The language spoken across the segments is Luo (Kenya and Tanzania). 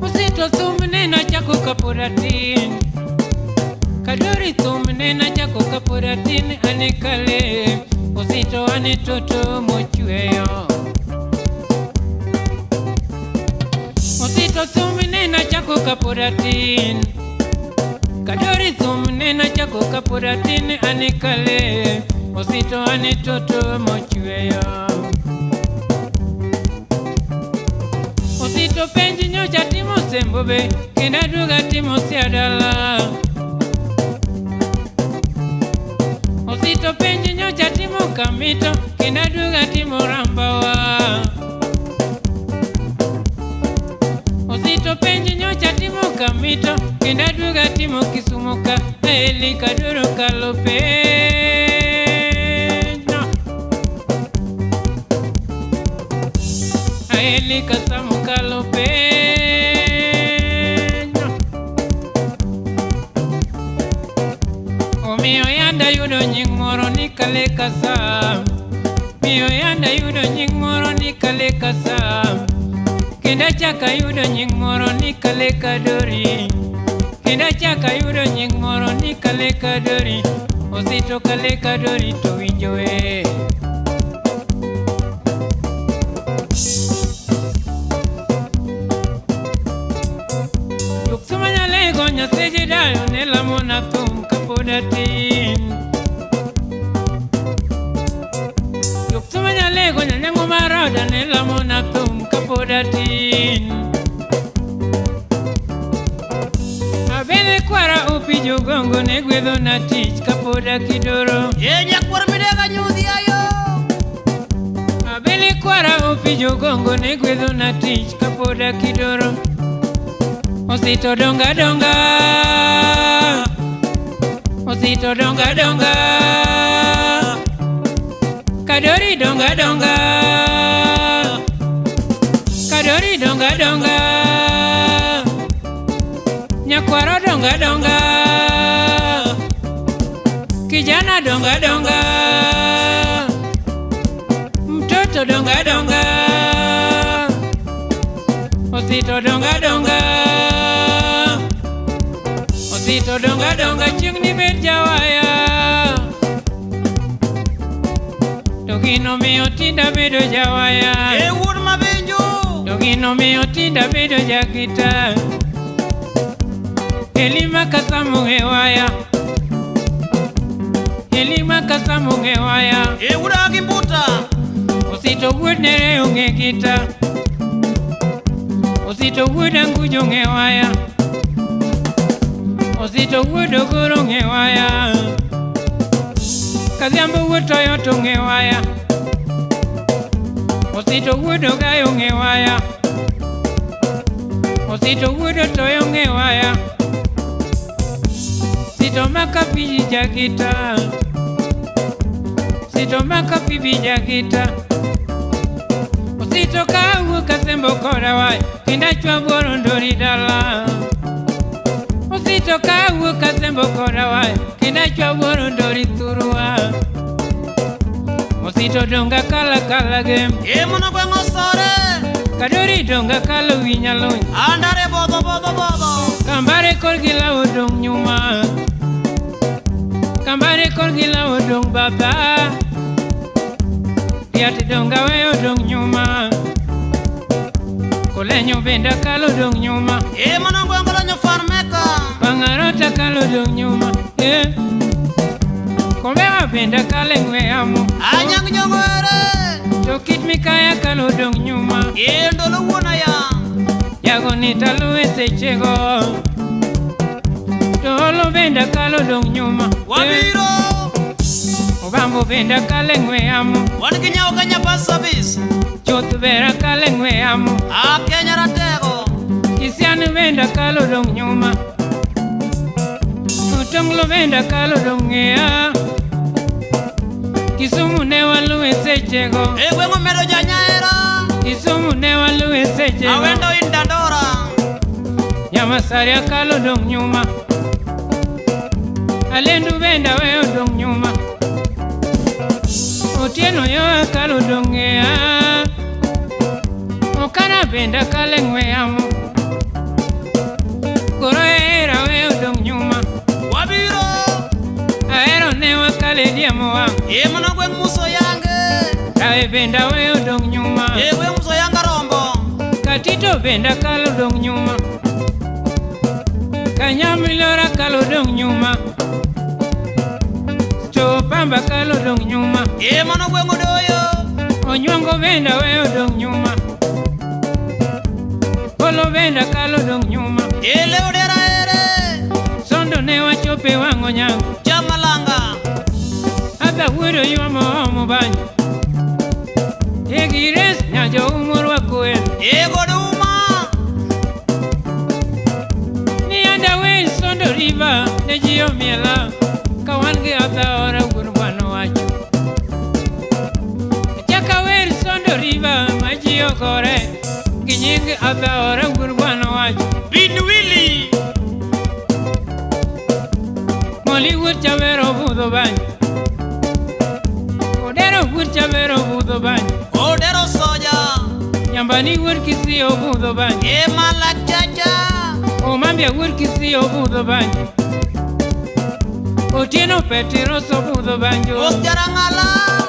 Uzito thum nena chako kapod atin. Kadori thum nena chako kapod atin. Ane kale Uzito ane toto mochweyo. Uzito thum nena chako kapod atin. Kadori thum nena chako kapod atin. Ane kale Uzito ane toto mochweyo. Uzito penj nyocha timo sembo be kendo aduogo atimo siadala. Uzito penj nyocha timo kamito kendo aduogo atimo rambawa. Uzito penj nyocha timo kamito kendo aduogo atimo Kisumo ka Eli kadoro kalo penj no. Aeli kasamu kalo penjo. Omiyo yanda yudo nying moro ni kale kasam. Miyo yanda yudo nying moro ni kale kasam. Kendo achako ayudo nying moro ni kale kadori. Kendo achako ayudo nying moro ni kale kadori. Osito kale kadori to winjo we. Juk nyalego nyaseje dayo ne lamona thum kapod atin. Juk nyalego nyanyango maroda ne lamona thum kapod atin. Abele kwara opijo gongo ne gwedho na tich kapod akidoro. E nyakwar midega nyudhi ayo. Abele kwara opijo gongo ne gwedho na tich kapod akidoro. Osito donga donga, Osito donga donga, Kadori donga donga, Kadori donga donga, Nyakwaro donga donga, Kijana donga donga, Mtoto donga donga, Osito donga donga. Osito donga donga chieng' ni bed jawaya. To gino miyo tinda bedo jawaya. E wuod mabenjo. To gino miyo tinda bedo jakita. Elima kasamu e waya. Elima kasamu e waya. E wuod agimbuta. Osito wuod nere ong'e kita. Osito wuod angujo ong'e waya. Osito wuod ogoro ong'e waya. Kadhiambo wuod Toyota ong'e waya. Osito wuod Ogayo ong'e waya. Osito wuod Otoyo ong'e waya. Sito maka piji jakita. Sito maka pibi jakita. Osito kawuok kasembo koda waya kendo achwa buoro ndori dala. Osito kawuok kasembo koda waya kendo achwa buoro ndori thurwa. Osito donga kala kala gem. E mono gweng' osore. Kadori donga kalo winyalony. Andare bodho bodho bodho. Kambare korgi lawo dong' nyuma. Kambare korgi lawo dong' baba. Riat donga weyo dong' nyuma. Kolenyo bende kalo dong' nyuma. E mono gweng' olonyo fan meka. Bangarota kalo dong' nyuma. Kombewa bende kalo ng'we yamo. Anyang' nyong'o ere. To kit mikaya kalo dong' nyuma. E ndolo wuon aya. Jago ni taluwe sechego. To olo bende kalo dong' nyuma. Wabiro. Obambo bende kalo ng'we yamo. Wan gi nyawo Kenya Bus Service. Chuth bera kalo ng'we yamo. A Kenya ratego. Kisian bende kalo dong' nyuma. Otonglo bende akalo dong' ng'eya. Kisumu ne waluwe sechego. E gweng' omedo janyaera. Kisumu ne waluwe sechego. Awendo in Dandora. Nyamasari akalo dong' nyuma. Alendu bende aweyo dong' nyuma. Otieno yo akalo dong' ng'eya. Okana bende akalo e ng'we yamo. Koro ahero aweyo dong' nyuma. Wabiro. Ahero ne wakalo e diemo wang'. E mano gweng' Muso Yange. Rawe bende aweyo dong' nyuma. E gweng' Muso Yanga Rombo. Katito bende akalo dong' nyuma. Kanyamilora akalo dong' nyuma. Sto Pamba akalo dong' nyuma. E mano gweng' Odoyo. Onywango bende aweyo dong' nyuma. Polo bende akalo dong' nyuma. E Leo Dera ere. Sondo ne wachope wang' onyango. Jamalanga. Adha wuodo ywa moomo banjo. Egires nyajo umorwako welo. E Goduma. Ni anda wer Sondo River ne ji omiela. Ka wan gi Adha ora wuon bwana wacho. Achaka wer Sondo River ma ji ogore. Gi nying Adha ora wuon bwana wacho. Bin Willy. Moli wuod Chavero budho banjo. Odero wuod Chavero budho banjo. Odero Soja. Nyambani wuod Kisii obudho banjo. E Malak Chacha. Omambia wuod Kisii obudho banjo. Otieno Petiros obudho banjo. Mos Jarang'ala.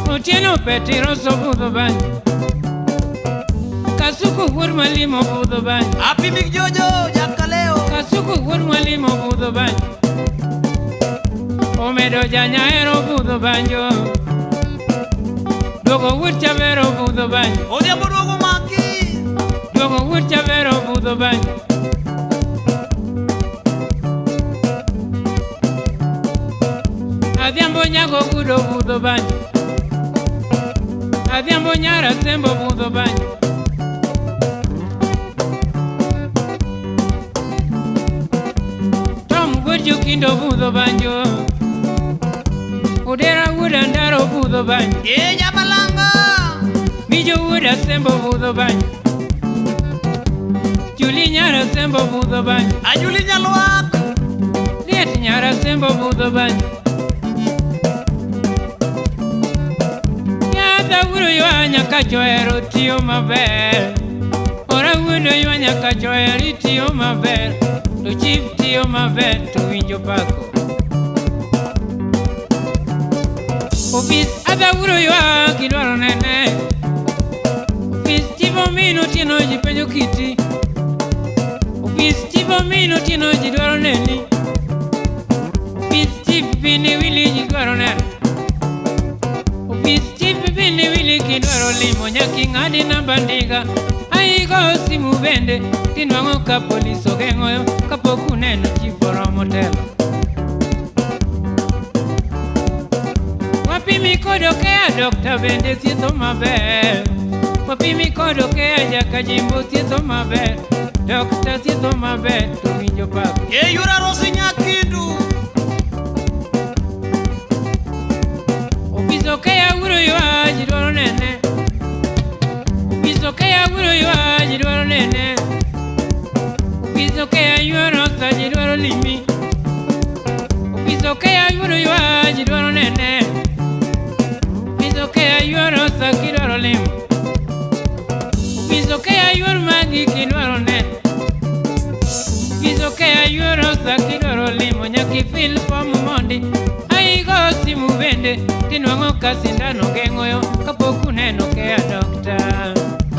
Otieno Petiros obudho banjo. Kasuku wuod Mwalimu obudho banjo. Apimik Jojo Jakaleo. Kasuku wuod Mwalimu obudho banjo. Omedo Janyaero obudho banjo. Duogo wuod Chavero obudho banjo. Odhiambo duogo maki. Duogo wuod Chavero obudho banjo. Adhiambo nyago gudo obudho banjo. Adhiambo nyara sembo obudho banjo. Tom wuod Jokindo obudho banjo. Odera wuod Andaro obudho banjo. E Jamalanga. Mijo wuod Asembo obudho banjo. Juli nyara Asembo obudho banjo. Ajuli Nyalwak. Liet nyara Asembo obudho banjo. Yadha wuodo ywa nyaka choero tiyo maber. Ora wuodo ywa nyaka choero tiyo maber. To chief tiyo maber to winjo pako. Ofis adha wuodo ywa kidwaro nene. Ofis chief omino otieno ji penjo kiti. Ofis chief omino otieno ji dwaro neni. Ofis chief bini wili ji dwaro neno. Ofis chief bini wili kidwaro limo nyaka ing'adi namba ndiga. Aigo simu bende tinwang'o ka polis ogeng'o kapok uneno chief oromo telo. Wapimi kod Okeya dokta bende thietho maber. Wapimi kod Okeya jakajimbo thietho maber. Dokta thietho maber to winjo pako. E Yura Rosi Nyakindu. Ofis Okeya wuodo ywa ji dwaro nene. Ofis Okeya wuodo ywa ji dwaro nene. Ofis Okeya yworo sa ji dwaro limi. Ofis Okeya wuodo ywa ji dwaro nene. Ofis Okeya yworo sa kidwaro limo. Ofis Okeya ywor magi kidwaro neno. Ofis Okeya yworo sa kidwaro limo nyaka ifil fom mondi. Aigo simu bende tinwang'o ka sindano geng'o yo kapok uneno Okeya dokta.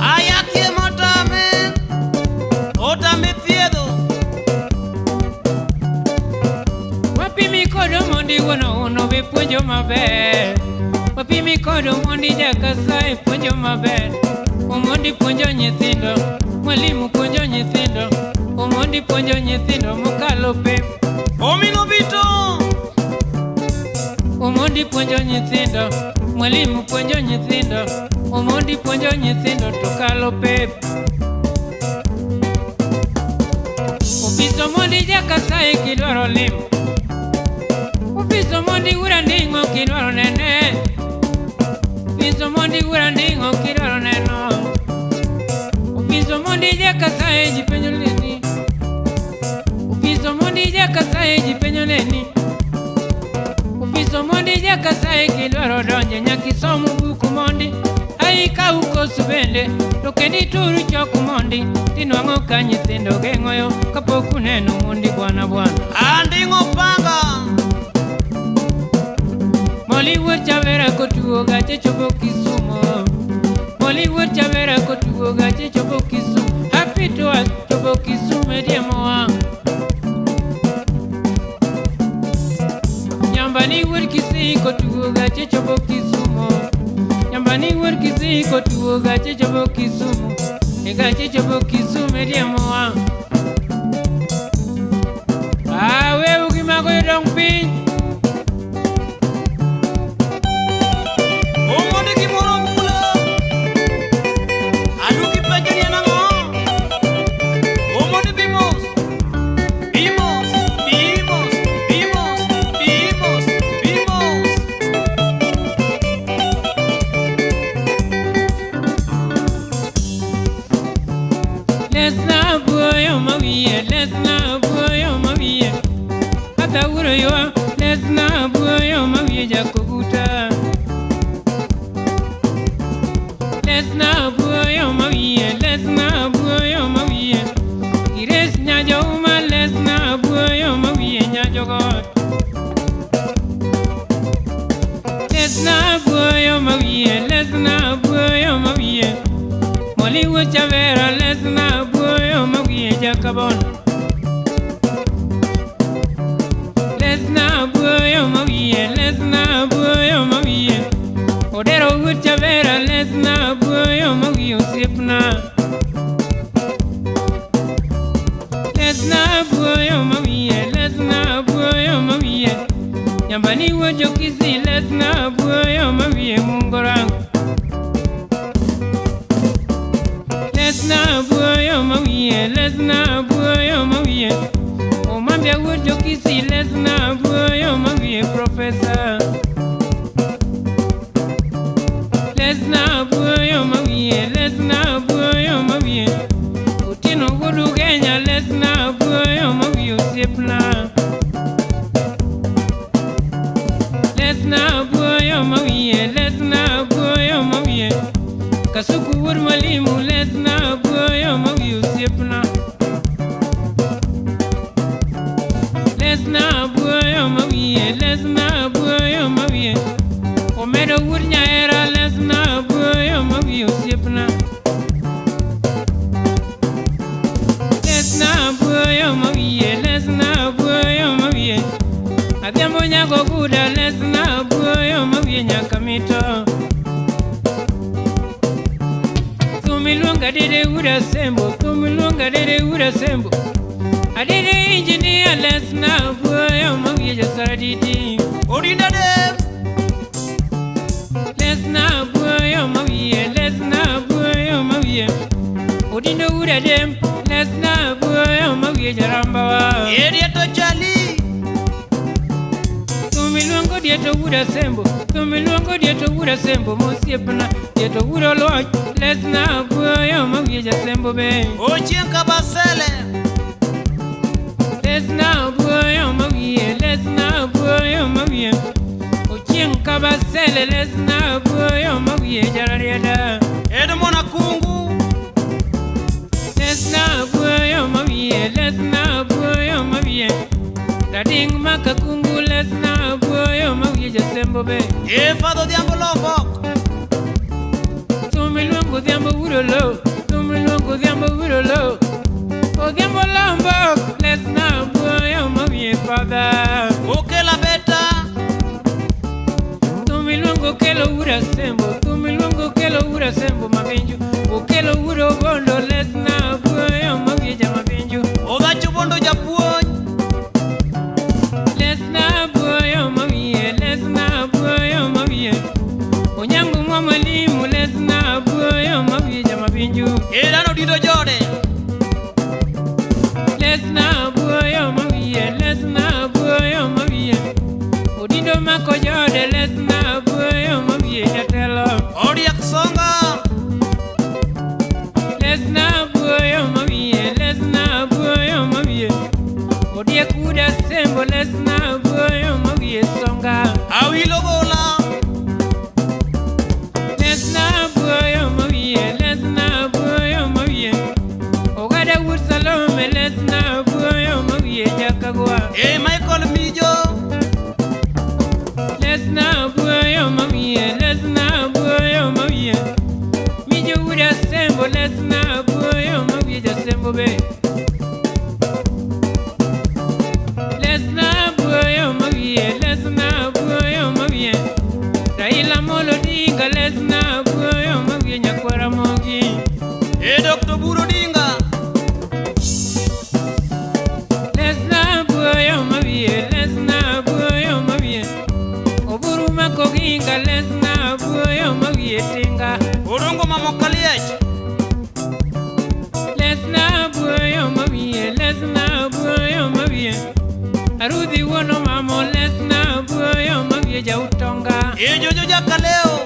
Ayakie motame. Otame thiedho. Wapimi kod Omondi wuon Ouno be puonjo maber. Wapimi kod Omondi Jakasae puonjo maber. Omondi puonjo nyithindo, mwalimu puonjo nyithindo. Omondi puonjo nyithindo mokalo pep. Omino Bito. Omondi puonjo nyithindo, mwalimu puonjo nyithindo. Omondi puonjo nyithindo to kalo pep. Ofis Omondi Jakasae kidwaro limo. Omondi wuora nding'o kidwaro neno. Ofis Omondi jakasaye ji penjo neni. Ofis Omondi jakasaye ji penjo neni. Ofis Omondi jakasaye kidwaro donje nyaka isom buku mondi. Ai kaw kosu bende to kendo itur chok mondi. Tinwang'o ka nyithindo geng'o yo kapok uneno mondi bwana bwana. Anding'o panga. Moli wuod Chavera kotugo gache chopo Kisumo. Moli wuod Chavera kotugo gache chopo Kisumo. Happy to us chopo Kisumo e diemo wang'. Nyambani wuod Kisii kotugo gache chopo Kisumo. Nyambani wuod Kisii kotugo gache chopo Kisumo. E gache chopo Kisumo e diemo wang'. Aweuru gi mago jodong piny. Omondi gimoro mulo. Aduoki penjo ni en ang'o? Omondi bimos. Bimos, bimos, bimos, bimos, bimos. Lesna buoyo mawiye, lesna buoyo mawiye. Kata wuro yo, lesna buoyo mawiye jakoguta. Lesna buoyo mawiye, lesna buoyo mawiye. Ires nyajouma, lesna buoyo mawiye nyajogot. Lesna buoyo mawiye, lesna buoyo mawiye. Moli wuod Chavera, lesna buoyo mawiye jakabon. Lesna buoyo mawiye, lesna buoyo mawiye. Odero wuod Chavera, lesna buoyo mawiye osiepna. Lesna buoyo mawiye, lesna buoyo mawiye. Nyambani wuod Jokisi, lesna buoyo mawiye mungorango. Lesna buoyo mawiye, lesna buoyo mawiye. Omambia wuod Jokisi, lesna buoyo mawiye profesa. Lesna buoyo mawiye, lesna buoyo mawiye. Otieno wuod Ugenya, lesna buoyo mawiye osiepna. Lesna buoyo mawiye, lesna buoyo mawiye. Kasuku wuod Mwalimu, lesna buoyo mawiye osiepna. Lesna buoyo mawiye, lesna buoyo mawiye. Omedo wuod Nyaera, lesna buoyo mawiye osiepna. Lesna buoyo mawiye, lesna buoyo mawiye. Adhiambo nyago guda, lesna buoyo mawiye nyaka mito. Thum iluongo Adede wuod Asembo, thum iluongo Adede wuod Asembo. Adede engineer, lesna buoyo mawiye jasaradidi. Odinda dem. Lesna buoyo mawiye, lesna buoyo mawiye. Odindo wuod Adem, lesna buoyo mawiye jarambawa. Edieto chali. Thum iluongo Dieto wuod Asembo, thum iluongo Dieto wuod Asembo mosiepna. Dieto wuod Oluoch, lesna buoyo mawiye jasembo be. Ochieng' Kabasele. Lesna buoyo mawiye, lesna buoyo mawiye. Ochieng' Kabasele, lesna buoyo mawiye jararieda. Edmond Akungu. Lesna buoyo mawiye, lesna buoyo mawiye. Rading makakungu, lesna buoyo mawiye jasembo be. E Fadho Odhiambo Lombok. Thum iluongo Odhiambo wuod Oloo, thum iluongo Odhiambo wuod Oloo. Odhiambo Lombok, lesna buoyo mawiye father. Okela Beta. Thum iluongo Okelo wuod Asembo, thum iluongo Okelo wuod Asembo mabinju. Okelo wuod Obondo, lesna buoyo mawiye jamabinju. Ogacho Bondo japuonj. Lesna buoyo mawiye, lesna buoyo mawiye. Onyango mwa mwalimu, lesna buoyo mawiye jamabinju. Edano Odindo Jode. Lesna buoyo mawiye, lesna buoyo wuda sembo lesna buoyo mawiye songa. Awilo Gola. Lesna buoyo mawiye, lesna buoyo mawiye. Ogada wud Salome lesna buoyo mawiye jakagwa. E Michael Mijo. Lesna buoyo mawiye, lesna buoyo mawiye. Mijo wuda sembo lesna buoyo mawiye jasembo be. Lesna buoyo mawiye, lesna buoyo mawiye. Raila Amolo Odinga lesna buoyo mawiye nyakwara mogi. E Dr. Buru Odinga. Lesna buoyo mawiye, lesna buoyo mawiye. Oburu makoginga lesna buoyo mawiye tinga. Odongo Mamokaliech. Lesna buoyo mawiye, lesna buoyo mawiye. Arudhi wuono mamo lesna buoyo mawiye jautonga. E Jojo Jakaleo.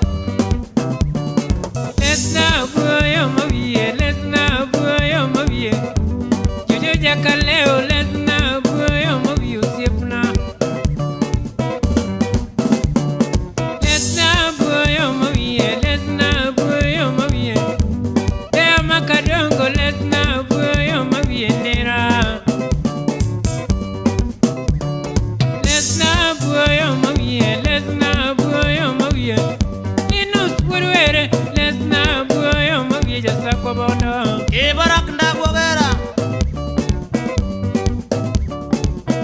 Lesna buoyo mawiye, lesna buoyo mawiye. Jojo Jakaleo lesna buoyo mawiye osiepna. Lesna buoyo mawiye, lesna buoyo mawiye. Tea makadongo lesna buoyo mawiye nera. Lesna buoyo mawiye, lesna buoyo mawiye. Linus Wurwere lesna buoyo mawiye jasakwa bondo. E Barak Ndagwagera.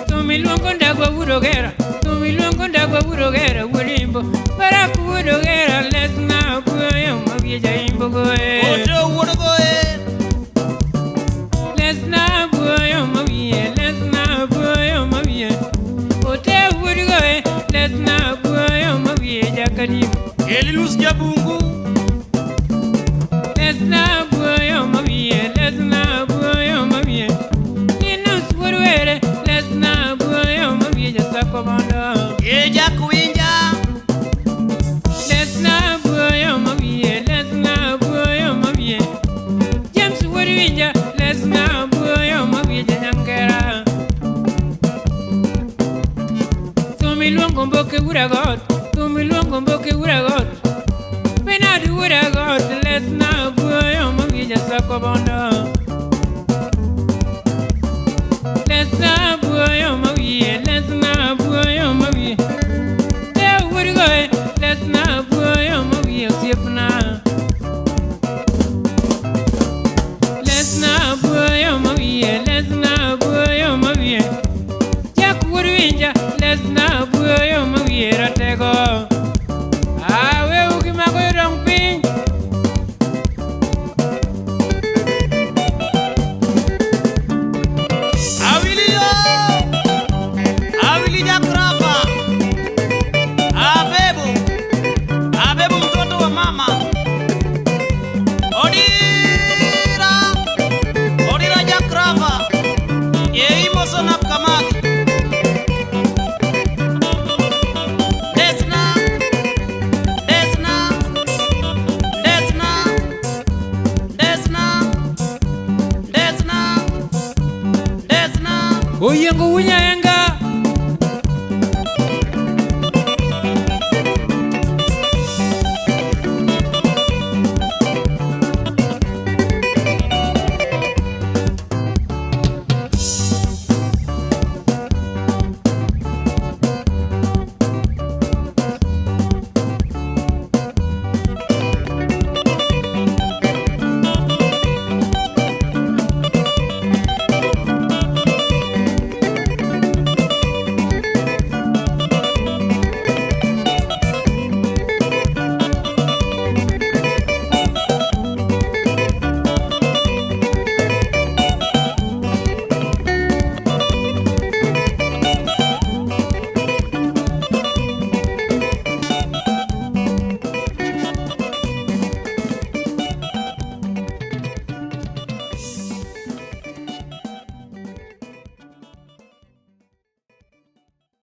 Tumiluongo ndagwa wurogera, tumiluongo ndagwa wurogera wulimbo. Barak wurogera lesna buoyo mawiye jaimbo goe. Oto wuod Goe. Lesna buoyo mawiye, lesna buoyo mawiye. Ote wuod goe, lesna buoyo mawiye jakadimu. Elinus Jabungu. Lesna buoyo mawiye, lesna buoyo mawiye. Linus Wurwere lesna buoyo mawiye jasako bondo. E Jack Winja. Lesna buoyo mawiye, lesna buoyo mawiye. James Wurwinja lesna buoyo mawiye janyangera. Tumiluongo mboke wuragot, tumiluongo mboke wuragot. Bernard wuragot lesna buoyo mawiye jasako bondo. Lesna buoyo mawiye, lesna buoyo mawiye. Te wurgoe, lesna buoyo mawiye osiepna. Lesna buoyo mawiye, lesna buoyo mawiye. Jack Wurwinja lesna buoyo mawiye ratego.